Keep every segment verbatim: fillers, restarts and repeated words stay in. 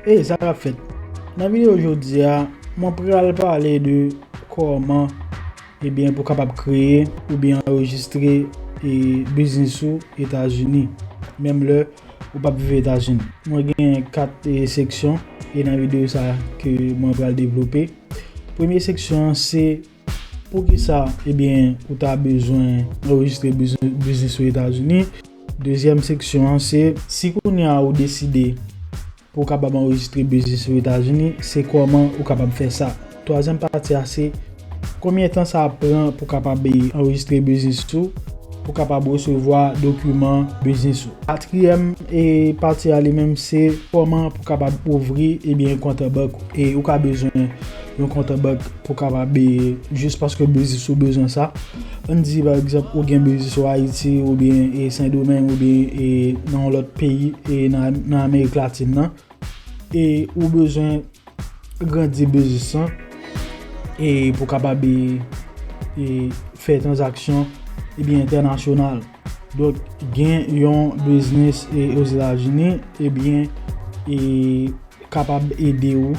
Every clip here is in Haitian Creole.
Hey, sa k ap fèt? Nan videyo jodi a, mwen pral pale de kòman, ebyen, pou w kapab kreye oubyen anrejistre e biznis ou Etazini, menm lè ou p ap viv Etazini. Mwen gen kat e, seksyon e nan videyo sa a ke mwen pral devlope. Premye seksyon an se poukisa, ebyen, ou ta bezwen anrejistre biznis ou Etazini. Dezyèm seksyon an se si kounye a ou deside pou w kapab anrejistre biznis ou Etazini, se kòman ou kapab fè sa. Twazyèm pati a se konbyen tan sa ap pran pou w kapab anrejistre biznis ou, pou w kapab resevwa dokiman biznis ou. Katriyèm e pati a li menm se kòman pou w kapab ouvri ebyen kont an bank ou. E ou ka bezwen yon kont an bank pou w kapab e, jis paske biznis ou bezwen sa. Ann di pa egzanp ou gen biznis ou Ayiti oubyen e Sendomeng oubyen e nan yon lòt peyi e nan, nan Amerik Latin nan. E ou bezwen grandi biznis lan e pou w kapab e, e fè tranzaksyon ebyen entènasyonal. Donk gen yon biznis e Ozetazini ebyen e kapab ede w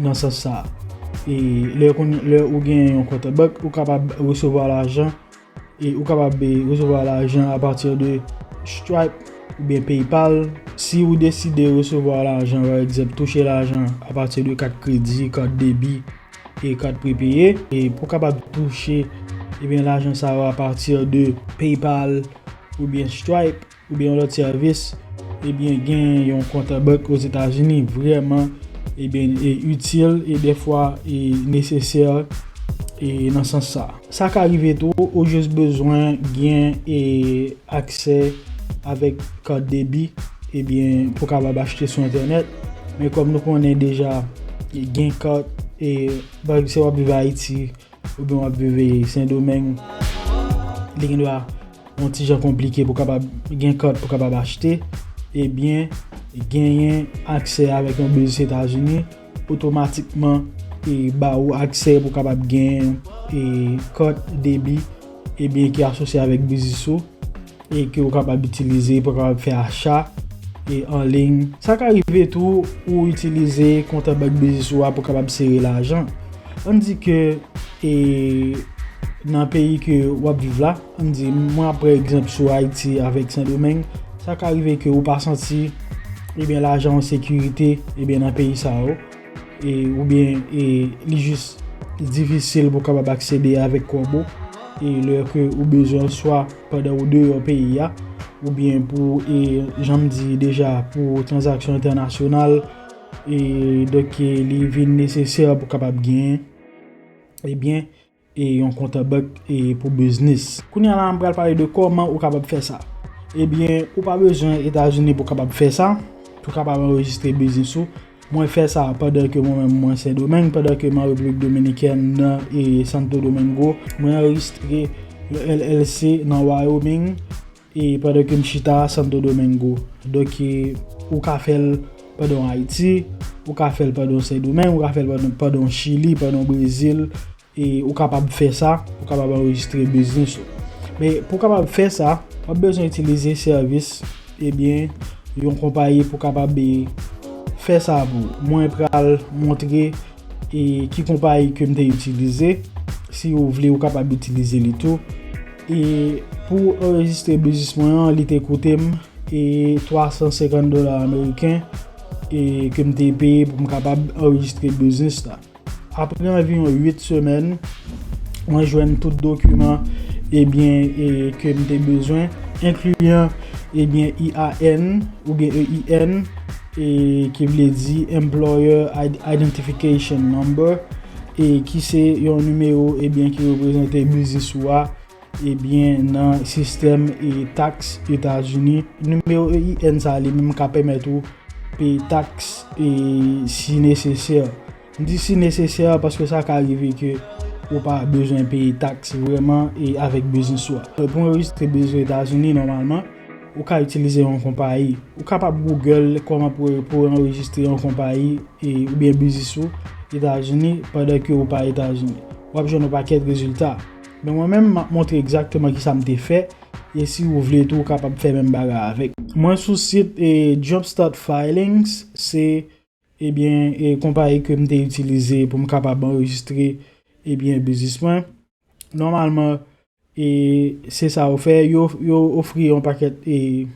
nan sans sa. E lè, lè ou gen yon kont bank, ou kapab resevwa lajan e ou kapab e, resevwa lajan apati de Stripe oubyen PayPal. Si ou deside resevwa lajan, pa egzanp, touche lajan apati de kat kredi, kat debi e kat prepeye, e pou w kapab touche ebyen lajan sa yo apati de PayPal oubyen Stripe, oubyen yon lòt sèvis, ebyen gen yon kont bank Ozetazini vrèman ebyen e itil e dèfwa e nesesè e nan sans sa. Sa ka rive tou ou jis bezwen gen e aksè avèk kat debi ebyen pou w kapab achte sou entènèt. Men kòm nou konnen deja gen kat e pa egzanp si w ap viv Ayiti oubyen w ap viv e Sendomeng, li gen dwa yon ti jan konplike pou kapab gen kat pou kapab achte, ebyen genyen aksè avèk yon biznis Etazini otomatikman e ba ou aksè pou kapab gen e kat debi ebyen ki asosye avèk biznis ou e ke ou kapab itilize pou kapab fè acha e an liy. Sa ka rive tou ou itilize kont bank biznis ou a pou kapab sere lajan. Ann di ke e nan peyi ke w ap viv la, ann di mwen ap pran egzanp sou Ayiti avèk Sendomeng, sa ka rive ke ou pa santi ebyen lajan an sekirite ebyen nan peyi sa yo e oubyen e li jis difisil pou w kapab aksede avèk kòb ou e lè ke ou bezwen swa pandan ou deyò peyi a oubyen pou e jan m di deja pou tranzaksyon entènasyonal e donk e li vin nesesè pou kapab gen ebyen e yon kont bank e pou biznis. Kounye a la m pral pale de kòman ou kapab fè sa. Ebyen ou pa bezwen Etazini pou kapab fè sa, pou kapab anrejistre biznis ou. Mwen fè sa pandan ke mwen menm mwen Sendomeng, pandan ke m an Repiblik Dominikèn nan e Santo Domingo. Mwen anrejistre yon L L C nan Wyoming e pandan ke m chita Santo Domingo. Donk e ou ka fè l pandan w Ayiti, ou ka fè l pandan w Sendomeng, ou ka fè l pandan, pandan w Chili, pandan w Brezil, e ou kapab fè sa, ou kapab anrejistre biznis ou. Men pou w kapab fè sa, w ap bezwen itilize sèvis ebyen yon konpayi pou kapab e, fè sa pou ou. Mwen pral montre e ki konpayi ke m te itilize. Si ou vle ou kapab itilize li tou. E pou anrejistre biznis mwen an, li te koute m e twa san senkant dola ameriken e ke m te peye pou m kapab anrejistre biznis la. Apre anviwon uit semèn, mwen jwenn tout dokiman ebyen e ke m te bezwen, enkliyan ebyen E I N oubyen E I N e ki vle di Employer Id- Identification Number e ki se yon nimewo ebyen ki reprezante biznis ou a ebyen nan sistèm e taks Etazini. Nimewo E I N sa li menm ka pèmèt ou peye taks e si nesesè. M di si nesesè paske sa ka rive ke ou pa bezwen peye taks vrèman e avèk biznis ou a. Pou anrejistre biznis Etazini nòmalman, ou ka itilize yon konpayi. Ou kapab Google kòman pou, pou anrejistre yon konpayi e, oubyen biznis ou Etazini pandan ke ou pa Etazini. W ap jwenn yon pakèt rezilta. Men mwen menm m ap montre egzakteman kisa m te fè e si ou vle tou ou kapab fè menm bagay avèk. Mwen sou sit e Jumpstart Filings, se ebyen, e, konpayi ke m te itilize pou m kapab anrejistre, ebyen, biznis mwen. Nòmalman, e, se sa yo fè. Yo, yo ofri yon pakèt, e,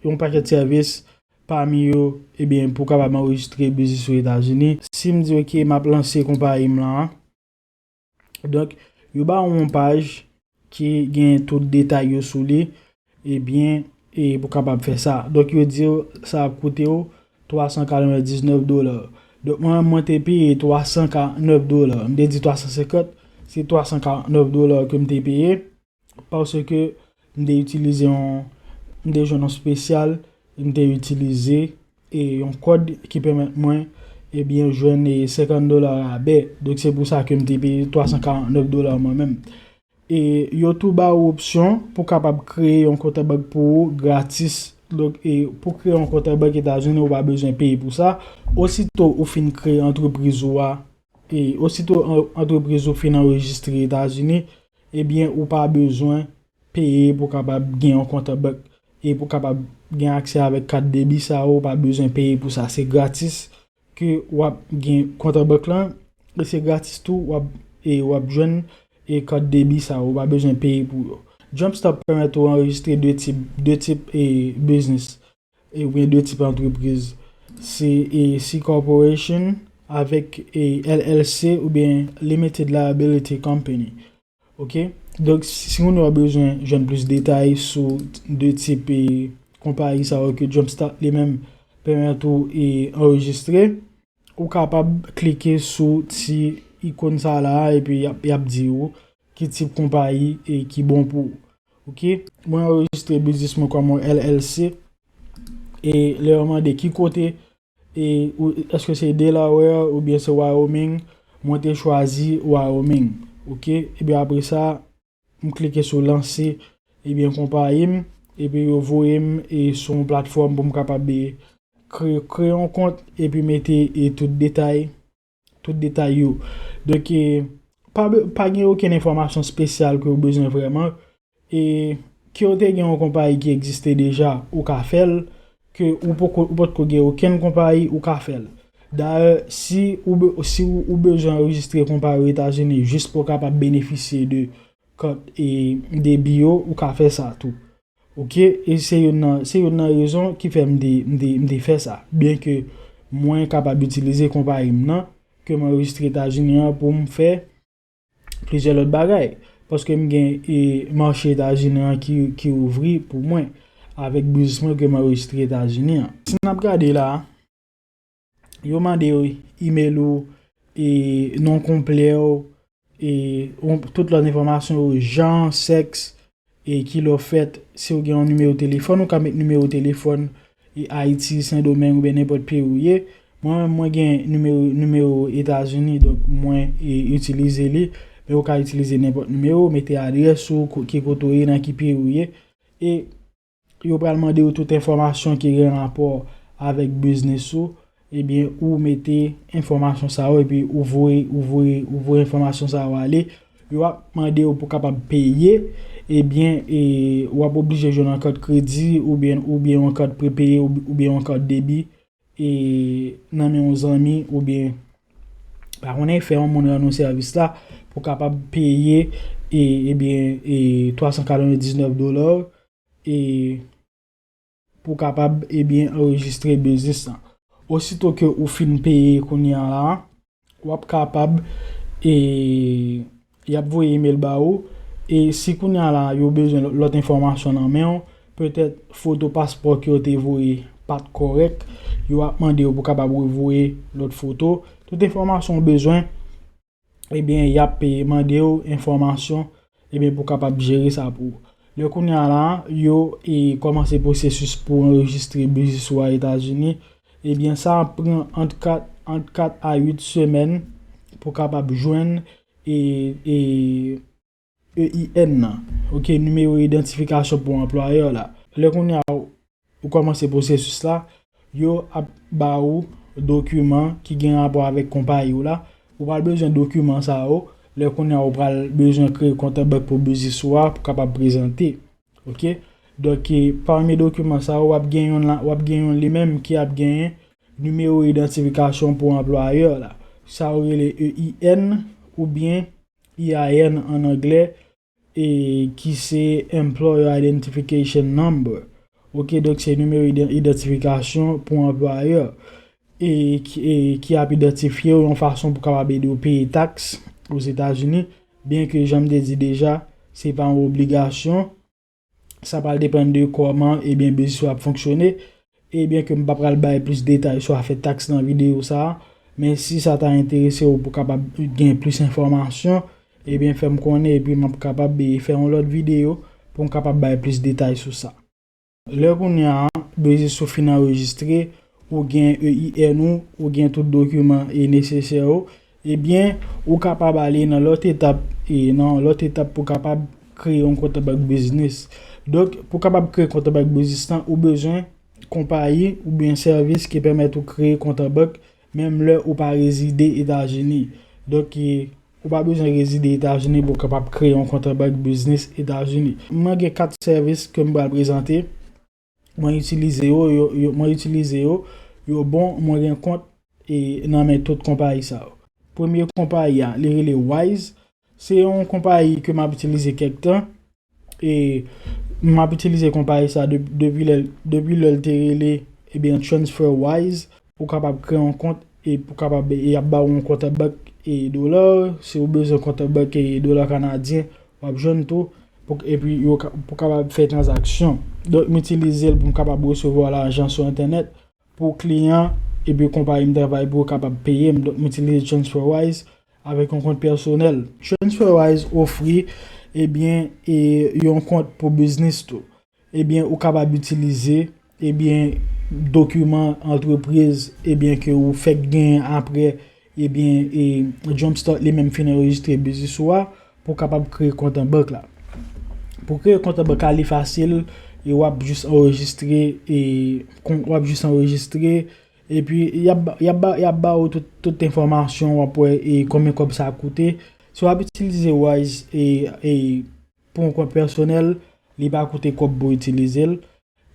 yon pakèt sèvis, pami yo, ebyen, pou kapab anrejistre biznis ou Etazini. Si m di, ok, m ap lanse konpayi m lan, donk, yo ba w yon paj ki gen tout detay yo sou li, ebyen, e pou kapab fè sa. Donk, yo di w sa ap koute w twa san katrevendiznèf dola. Donk, mwen, mwen te peye twa san karannèf dola. M te di twa san senkant, se twa san karannèf dola ke m te peye, paske m te itilize yon, m te jwenn yon espesyal, m te itilize, e, yon kòd ki pèmèt mwen, ebyen, jwenn, e, senkant dola rabè. Donk, se pou sa ke m te peye twa san karannèf dola mwen menm. E yo tou ba ou opsyon pou kapab kreye yon kont an bank pou ou gratis. Donk, e, pou kreye yon kont an bank Etazini, ou pa bezwen peye pou sa. Osito ou fin kreye antrepriz ou a, e, osito an-, antrepriz ou fin anrejistre Etazini, ebyen, ou pa bezwen peye pou kapab gen yon kont an bank. E pou kapab gen aksè avèk kat debi sa yo, ou pa bezwen peye pou sa. Se gratis ke w ap gen kont an bank lan, e se gratis tou, w ap, e w ap jwenn, e kat debi sa yo, ou pa bezwen peye pou yo. Jumpstart pèmèt ou anrejistre de tip, de tip, e biznis, e oubyen de tip antrepriz. Se, e, C Corporation avèk, e, L L C oubyen Limited Liability Company. Ok? Donk, si, si moun yo bezwen jwenn plis detay sou de tip, e, konpayi sa yo ke Jumpstart li menm pèmèt ou, e, anrejistre, ou kapab klike sou ti ikòn sa la, epi y ap, y ap di ou ki tip konpayi, e, ki bon pou ou. Ok? Mwen anrejistre biznis mwen kòm yon L L C. E lè yo mande ki kote, e, ou, èske se Delaware oubyen se Wyoming, mwen te chwazi Wyoming. Ok? Ebyen, apre sa, m klike sou lanse, ebyen, konpayi m, epi yo voye m, e, sou yon platfòm pou m kapab, e, kreye, kreye yon kont, epi mete, e, tout detay, tout detay yo. Donk, e, pa be-, pa gen okenn enfòmasyon espesyal ke w bezwen vrèman. E ke w te gen yon konpayi ki egziste deja, ou ka fè l. Ke ou poko, ou potko gen okenn konpayi, ou ka fè l. Dayè, si ou be-, si ou, ou bezwen anrejistre konpayi Etazini jis pou w kapab benefisye de kat, e, debi yo, ou ka fè sa tou. Ok? E se youn nan, se youn nan rezon ki fè m te, m te, m te fè sa. Byenke mwen kapab itilize konpayi m nan, ke m anrejistre Etazini an pou m fè plizyè lòt bagay. Paske m gen, e, mache Etazini an ki, ki ouvri pou mwen avèk biznis mwen ke m anrejistre Etazini an. Si n ap gade la, yo mande w imèl ou, e, non konplè w, e, on, tout lòt enfòmasyon yo, jan, sèks, e kilè w fèt, si w gen yon nimewo telefòn, ou ka met nimewo telefòn, e, Ayiti, Sendomeng oubyen nenpòt peyi w ye. Mwen menm, mwen gen nimewo, nimewo Etazini, donk mwen, e, itilize li. Men ou ka itilize nenpòt nimewo, mete adrès ou, ko-, ki kote w ye, nan ki peyi w ye. E yo pral mande w tout enfòmasyon ki gen rapò avèk biznis ou. Ebyen, ou mete enfòmasyon sa yo, epi ou voye, ou voye, ou voye enfòmasyon sa yo ale. Yo ap mande w pou kapab peye, ebyen, e, w ap oblije jwenn yon kat kredi, oubyen, oubyen yon kat prepeye, oub-, oubyen yon kat debi, e, nan men yon zanmi, oubyen, pa konnen, fè yon moun rann ou sèvis la, pou kapab peye, e, ebyen, e, twa san katrevendiznèf dola, e, pou kapab, ebyen, anrejistre biznis lan. Osito ke ou fin peye kounye a la, w ap kapab, e, y ap voye imèl ba ou, e si kounye a la, yo bezwen lòt, lòt enfòmasyon nan men w, petèt foto paspò ke yo te voye pa t kòrèk, yo ap mande w pou kapab revoye lòt foto. Tout enfòmasyon w bezwen, ebyen, y ap, e, mande w enfòmasyon, ebyen, pou kapab jere sa pou ou. Lè kounye a la, yo, e, kòmanse pwosesis pou anrejistre biznis ou a Etazini, ebyen, sa ap pran ant kat, ant kat a uit semèn pou kapab jwenn, e, e, E I N nan, ok, nimewo idantifikasyon pou anplwayè la. Lè kounye a ou kòmanse pwosesis la, yo ap ba ou dokiman ki gen rapò avèk konpayi w la. Ou pral bezwen dokiman sa yo. Lè kounye a ou pral bezwen kreye kont an bank pou biznis ou a pou kapab prezante. Ok? Donk, e, pami dokiman sa yo, w ap gen youn la, w ap gen youn li menm ki ap genyen nimewo idantifikasyon pou anplwayè la. Sa yo rele E I N oubyen E I N an anglè, e ki se Employer Identification Number. Oke, donk se nimewo idan-, idantifikasyon pou anplwayè e ki, e ki ap idantifye w yon fason pou kapab ede w peye taks Ozetazini, byenke jan m te di deja, se pa yon obligasyon. Sa pral depann de kòman, ebyen, biznis ou ap fonksyone. Ebyen, ke m pa pral bay plis detay sou afè taks nan videyo sa a, men si sa ta enterese w pou kapab gen plis enfòmasyon, ebyen, fè m konnen epi m ap kapab, e, fè yon lòt videyo pou m kapab bay plis detay sou sa. Lè kounye a, biznis ou fin anrejistre, ou gen E I N ou, ou gen tout dokiman e nesesè yo, ebyen, ou kapab ale nan lòt etap, e nan lòt etap pou kapab kreye yon kont bank biznis. Donk, pou kapab kreye kont bank biznis lan, ou bezwen konpayi oubyen sèvis ki pèmèt ou kreye kont bank, menm lè ou pa rezide Etazini. Donk, e, ou pa bezwen rezide Etazini pou w kapab kreye yon kont bank biznis Etazini. Mwen gen kat sèvis ke m pral prezante. Mwen itilize yo, yo, yo, mwen itilize yo, yo bon, mwen gen kont, e, nan men tout konpayi sa yo. Premye konpayi a, li rele Wise. Se yon konpayi ke m ap itilize kèk tan. E m ap itilize konpayi sa de-, depi lè, depi lè l te rele, ebyen, TransferWise. Ou kapab kreye yon kont e pou kapab, e y ap ba w yon kont bank e dola. Si w bezwen kont bank e dola kanadyen, w ap jwenn tou. Pou, epi yo ka, pou kapab fè tranzaksyon. Donk, m itilize l pou m kapab resevwa lajan sou entènèt pou kliyan epi konpayi m travay pou yo kapab peye m. Donk, m itilize TransferWise avèk yon kont pèsonèl. TransferWise ofri, ebyen, e, yon kont pou biznis tou. Ebyen, ou kapab itilize, ebyen, dokiman antrepriz, ebyen, ke ou fèk genyen apre, ebyen, e, Jumpstart li menm fin anrejistre biznis ou a pou kapab kreye kont an bank la. Pou kreye kont an bank la, li fasil, e w ap jis anrejistre, e kon-, w ap jis anrejistre, epi y ap, y ap ba, y ap ba ou tout, tout enfòmasyon, w ap wè, e konbyen kòb sa koute. Si w ap itilize Wise, e, e pou yon kont pèsonèl, li pa koute kòb pou w itilize l.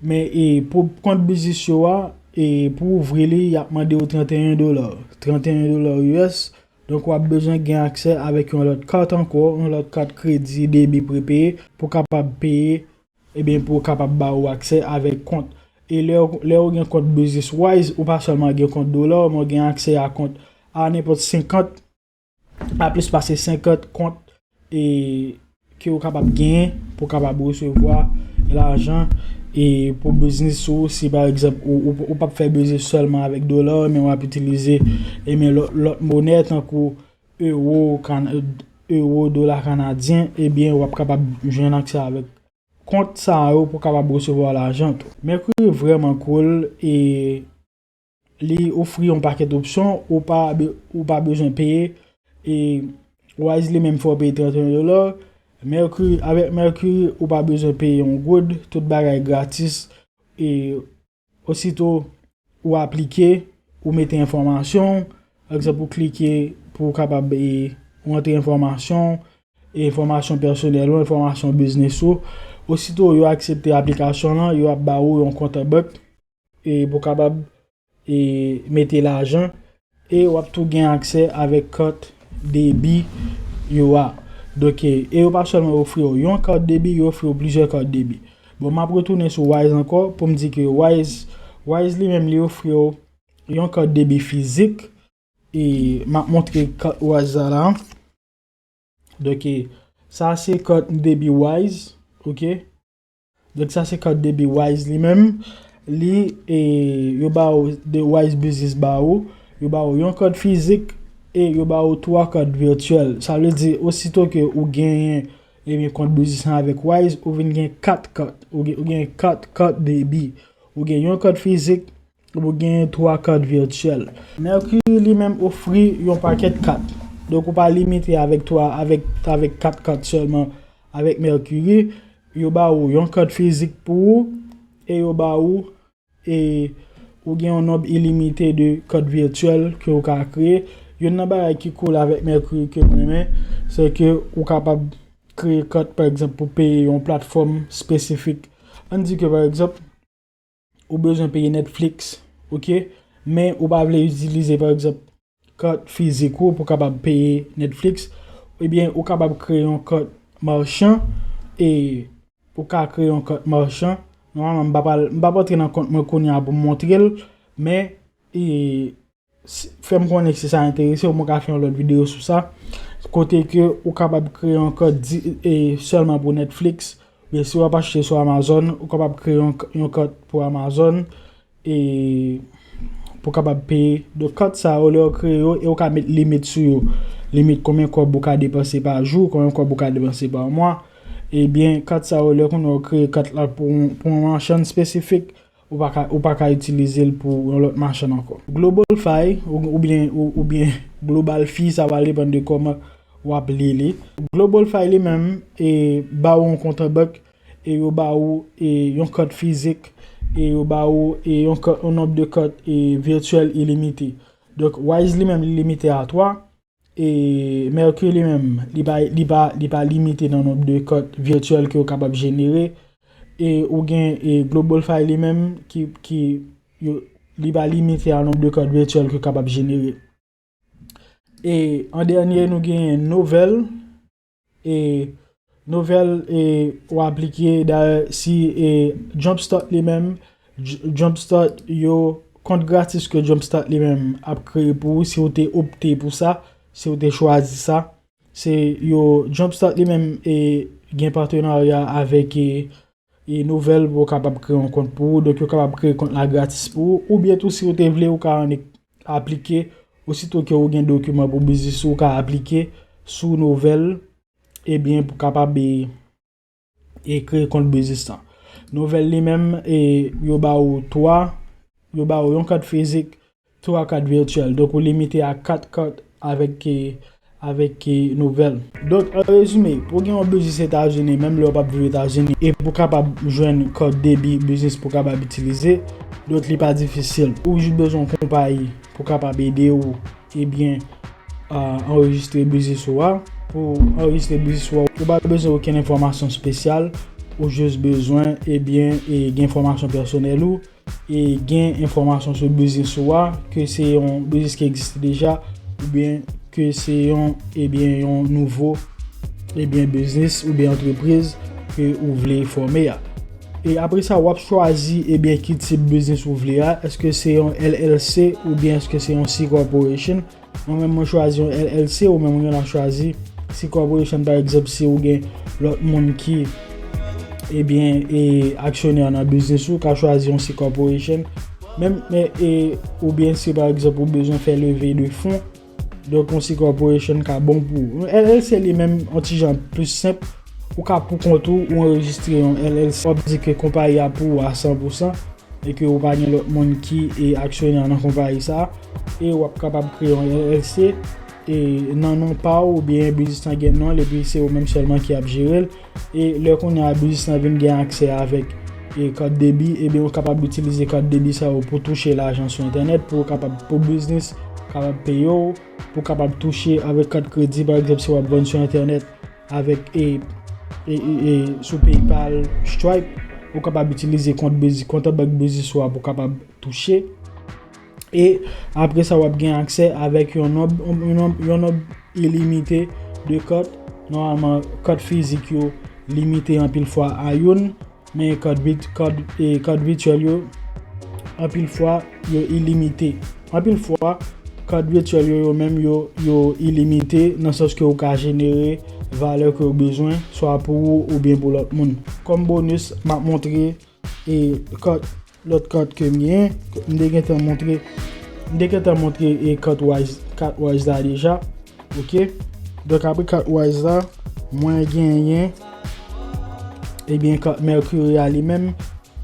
Men, e, pou kont biznis yo a, e, pou w ouvri li, y ap mande w trannteyen dola. Trannteyen dola U S. Donk, w ap bezwen gen aksè avèk yon lòt kat ankò, yon lòt kat kredi, debi prepeye, pou kapab peye, ebyen, pou kapab ba ou aksè avèk kont. E lè, lè w gen kont biznis Wise, ou pa sèlman gen kont dola, men w gen aksè a kont a nenpòt senkant, a plis pase senkant kont, e, ke w kapab genyen pou w kapab resevwa lajan, e, pou biznis ou. Si pa egzanp, ou, ou, ou p ap fè biznis sèlman avèk dola, men w ap itilize, e, men lòt, lòt monè tankou ewo, kan-, ewo, dola kanadyen, ebyen, w ap kapab jwenn aksè avèk kont sa yo pou w kapab resevwa lajan tou. Mercury vrèman cool, e li ofri yon pakèt opsyon, ou pa be-, ou pa bezwen peye, e Wise li menm fè w peye trannteyen dola. Mercury, avèk Mercury, ou pa bezwen peye yon goud, tout bagay gratis, e osito ou aplike, ou mete enfòmasyon w, pa egzanp, ou klike pou w kapab, e, rantre enfòmasyon w, enfòmasyon pèsonèl ou, enfòmasyon biznis ou. Osito yo aksepte aplikasyon lan, yo ap ba ou yon kont bank, e, pou w kapab, e, mete lajan. E w ap tou gen aksè avèk kat debi yo a. Donk, e, e yo pa sèlman ofri w yon kat debi, yo ofri w plizyè kat debi. Bon, m ap retounen sou Wise ankò pou m di ke Wise, Wise li menm li ofri w yon kat debi fizik. E m ap montre kat Wise la la. Donk, e, sa se kat debi Wise, oke? Donk, sa se kat debi Wise li menm. Li, e, yo ba ou, de Wise Business ba ou, yo ba ou yon kat fizik e yo ba ou twa kat vityèl. Sa vle di, osito ke ou genyen, ebyen, kont biznis lan avèk Wise, ou vin gen kat kat. Ou gen, ou gen kat kat debi. Ou gen yon kat fizik, ou gen twa kat vityèl. Mercury li menm ofri yon pakèt kat. Donk, ou pa limite avèk twa, avèk, avèk kat kat sèlman avèk Mercury. Yo ba ou yon kat fizik pou ou, e yo ba ou, e ou gen yon nonb ilimite de kat vityèl ke ou ka kreye. Youn nan bagay ki cool avèk Mercury ke m renmen, se ke ou kapab kreye kat, pa egzanp, pou peye yon platfòm espesifik. Ann di ke, pa egzanp, ou bezwen peye Netflix, oke? men ou pa vle itilize, pa egzanp, kat fizik ou pou kapab peye Netflix, ebyen, ou kapab kreye yon kat machan, e ou ka kreye yon kat machan. Nòmalman, m p ap al, m p ap antre nan kont mwen kounye a pou m montre l, men, e, si, fè m konnen si sa enterese w, mwen ka fè yon lòt videyo sou sa. Kote ke ou kapab kreye yon kat di, e, sèlman pou Netflix. Men si w ap achte sou Amazon, ou kapab kreye yon, yon kat pou Amazon, e pou kapab peye. Donk, kat sa yo, lè w kreye yo, e ou ka met limit sou yo. Limit konbyen kòb ou ka depanse pa jou, konbyen kòb ou ka depanse pa mwa. Ebyen, kat sa yo, lè kounye a w kreye kat la pou, pou yon machann espesifik, ou pa ka, ou pa ka itilize l pou yon lòt machann ankò. Global Fi, ou, oubyen, ou, oubyen Global Fi, sa va depann de kòman w ap li li. Global Fi li menm, e, ba ou yon kont an bank, e yo ba ou, e, yon kat fizik, e yo ba ou, e, yon kat, yon nonb de kat, e, vityèl ilimite. Donk, Wise li menm, li limite a twa, e Mercury li menm, li pa, li pa, li pa limite nan nonb de kat vityèl ke yo kapab jenere, e ou gen, e Global Fi li menm, ki, ki, yo, li pa limite a nonb de kat vityèl ke yo kapab jenere. E an dènye, nou gen Novel, e Novel, e w aplike, dayè, si, e Jumpstart li menm, J-, Jumpstart yo, kont gratis ke Jumpstart li menm ap kreye pou ou, si w te opte pou sa, si w te chwazi sa, se yo, Jumpstart li menm, e gen patenarya avèk, e, e Novel pou w kapab kreye yon kont pou ou. Donk, yo kapab kreye kont la gratis pou ou. Oubyen tou, si w te vle, ou ka annik aplike. Osito ke ou gen dokiman pou biznis ou, ou ka aplike sou Novel, ebyen, pou kapab, e, e kreye kont biznis lan. Novel li menm, e yo ba ou twa, yo ba ou yon kat fizik, twa kat vityèl. Donk, ou limite a kat kat avèk, e, avèk, e, Novel. Donk, an rezime, pou gen yon biznis Etazini, menm lè w p ap viv Etazini, e pou kapab jwenn kat debi biznis pou kapab itilize, donk, li pa difisil. Ou jis bezwen yon konpayi pou kapab ede w, ebyen, a, anrejistre biznis ou a. Pou anrejistre biznis ou a, ou pa bezwen okenn enfòmasyon espesyal. Ou jis bezwen, ebyen, e, gen enfòmasyon pèsonèl ou, e gen enfòmasyon sou biznis ou a, ke se yon biznis ki egziste deja, oubyen ke se yon, ebyen, yon nouvo, ebyen, biznis oubyen antrepriz ke ou vle fòme a. E apre sa, w ap chwazi, ebyen, ki tip biznis ou vle a. Èske se yon L L C oubyen èske se yon C corporation? Mwen menm, mwen chwazi yon L L C, ou menm, ou gen dwa chwazi C corporation, pa egzanp, si ou gen lòt moun ki, ebyen, e aksyonè nan biznis ou, ka chwazi yon C corporation. Menm, men, e, oubyen si, pa egzanp, ou bezwen fè leve de fon, donk, yon C corporation ka bon pou ou. Yon L L C li menm, yon ti jan plis senp, ou ka pou kont ou, ou anrejistre yon L L C, w ap di ke konpayi a pou ou a san pou san, e ke ou pa gen lòt moun ki, e, aksyonè nan konpayi sa, e w ap kapab kreye yon L L C, e nan non pa w, oubyen biznis lan gen non l, epi se ou menm sèlman ki ap jere l. E lè kounye a biznis lan vin gen aksè avèk, e, kat debi, ebyen, ou kapab itilize kat debi sa yo pou touche lajan sou entènèt, pou ou kapab, pou biznis kapab peye w, pou kapab touche avèk kat kredi, pa egzanp, si w ap vann sou entènèt, avèk, e, e, e, e sou PayPal, Stripe, ou kapab itilize kont biznis, kont an bank biznis ou a pou kapab touche. E apre sa, w ap gen aksè avèk yon nonb, yon nonb, yon nonb ilimite de kat. Nòmalman, kat fizik yo limite anpil fwa a youn, men kat vit-, kat, e, kat vityèl yo, anpil fwa, yo ilimite. Anpil fwa, kat vityèl yo, yo menm, yo, yo ilimite, nan sans ke ou ka jenere valè ke ou bezwen, swa pou ou oubyen pou lòt moun. Kòm bonis, m ap montre, e, kat, lòt kat ke m genyen, m te gentan montre, m te gentan montre, e, kat Wise, kat Wise la deja. Ok. Donk, apre kat Wise la, mwen genyen, ebyen, kat Mercury a li menm.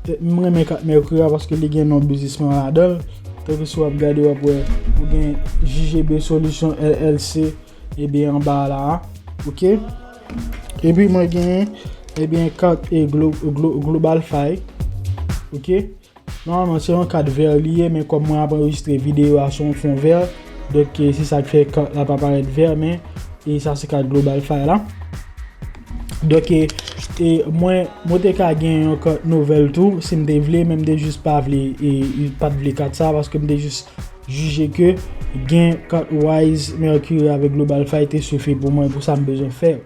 E, m renmen kat Mercury a paske li gen non biznisman ladan l. Tankou si w ap gade, w ap wè, ou gen J G B Solution L L C, ebyen, anba la a. Ok. Epi mwen genyen, ebyen, kat, e, Glo-, Glo-, Global Fi. Ok. Nòmalman, se yon kat vè li ye, men kòm mwen ap anrejistre videyo a sou yon fon vè, donk, e, se sa k fè kat la pa parèt vè, men, e, sa se kat Global Fi la. Donk, e, E mwen, mwen te ka gen yon kat nouvèl tou, si m te vle, men m te jis pa vle, e, e pa t vle kat sa, paske m te jis jije ke gen kat Wise, Mercury avèk Global Fi te swifi pou mwen, pou sa m bezwen fè.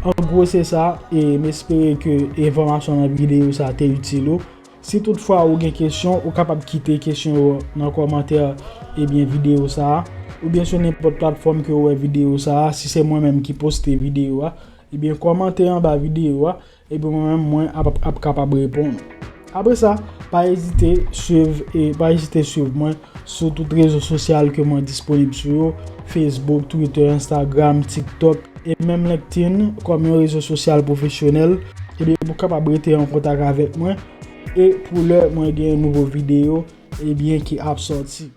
An gwo, se sa, e m espere ke enfòmasyon nan videyo sa te itil ou. Si toutfwa ou gen kesyon, ou kapab kite kesyon yo nan kòmantè, ebyen, videyo sa a, oubyen sou nenpòt platfòm ke ou wè videyo sa a, si se mwen menm ki poste videyo a, ebyen, kòmante anba videyo a, ebyen, mwen menm, mwen ap, ap kapab reponn. Apre sa, pa ezite swiv, e pa ezite swiv mwen sou tout rezo sosyal ke mwen disponib sou yo, Facebook, Twitter, Instagram, TikTok, e menm LinkedIn kòm yon rezo sosyal pwofesyonèl, ebyen, pou kapab rete an kontak avèk mwen. E pou lè mwen gen yon nouvo videyo, ebyen, ki ap sòti.